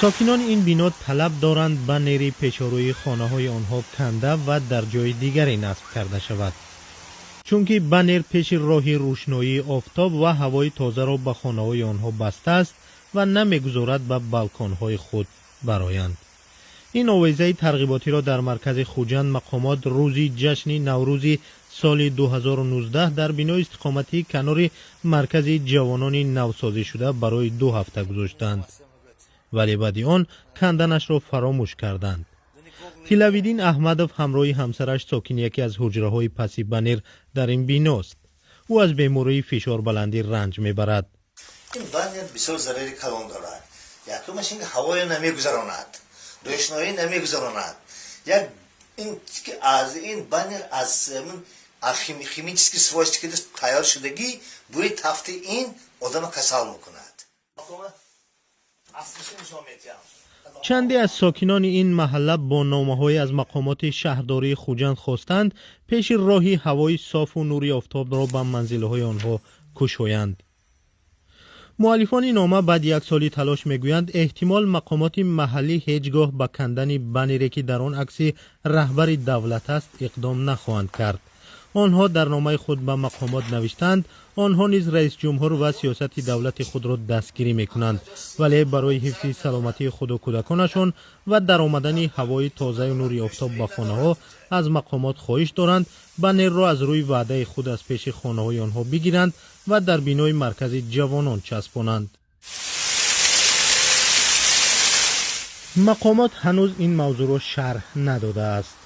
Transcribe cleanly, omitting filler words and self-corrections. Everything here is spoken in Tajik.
Сокинони ин бино талаб доранд баннери пешорӯи хонаҳои онҳо канда ва дар ҷои дигаре насб карда шавад. Чунки баннер пеши роҳи рӯшноии офтоб ва ҳавои тозаро ба хонаҳои онҳо бастааст ва намегузорад ба балконҳои худ бароянд. Ин овезаи тарғиботиро дар маркази Хуҷанд мақомот рӯзи ҷашни Наврӯзи соли 2019 дар бинои истиқоматии канори маркази ҷавонони навсозишуда барои 2 ҳафта гузоштанд. Вале баъди он канданашро фаромӯш карданд. Тилавиддин Аҳмадов ҳамроҳи ҳамсараш сокини яке аз ҳуҷраҳои паси баннер дар ин биност. Ӯ аз бемории фишорбаландӣ ранҷ мебарад. Ин баннер бисёр зарари калон дорад. Якумаш ин ҳавоя намегузаронад, рӯшноӣ намегузаронад. Як ин аз ин баннер аз химический свойства ки тайёр шудагӣ, бӯи тафти ин одама касал мекунад. Чанде аз сокинони ин маҳалла бо номаҳое аз мақомоти шаҳрдории Хуҷанд хостанд пеши роҳи ҳавои софу нури офтобро ба манзилҳои онҳо кушоянд. Муаллифони нома баъди як соли талош мегӯянд, эҳтимол мақомоти маҳаллӣ ҳеҷ гоҳ ба кандани баннере, ки дар он акси раҳбари давлат аст, иқдом нахоҳанд кард. Онҳо дар номаи худ ба мақомот навиштанд, онҳо низ раисҷумҳур ва сиёсати давлати худро дастгирӣ мекунанд, вале барои ҳифзи саломатии худу кӯдаконашон ва даромадани ҳавои тозаю нури офтоб ба хонаҳо аз мақомот хоҳиш доранд баннерро аз рӯи ваъдаи худ аз пеши хонаҳои онҳо бигиранд ва дар бинои маркази ҷавонон часпонанд. Мақомот ҳанӯз ин мавзӯъро шарҳ надодааст.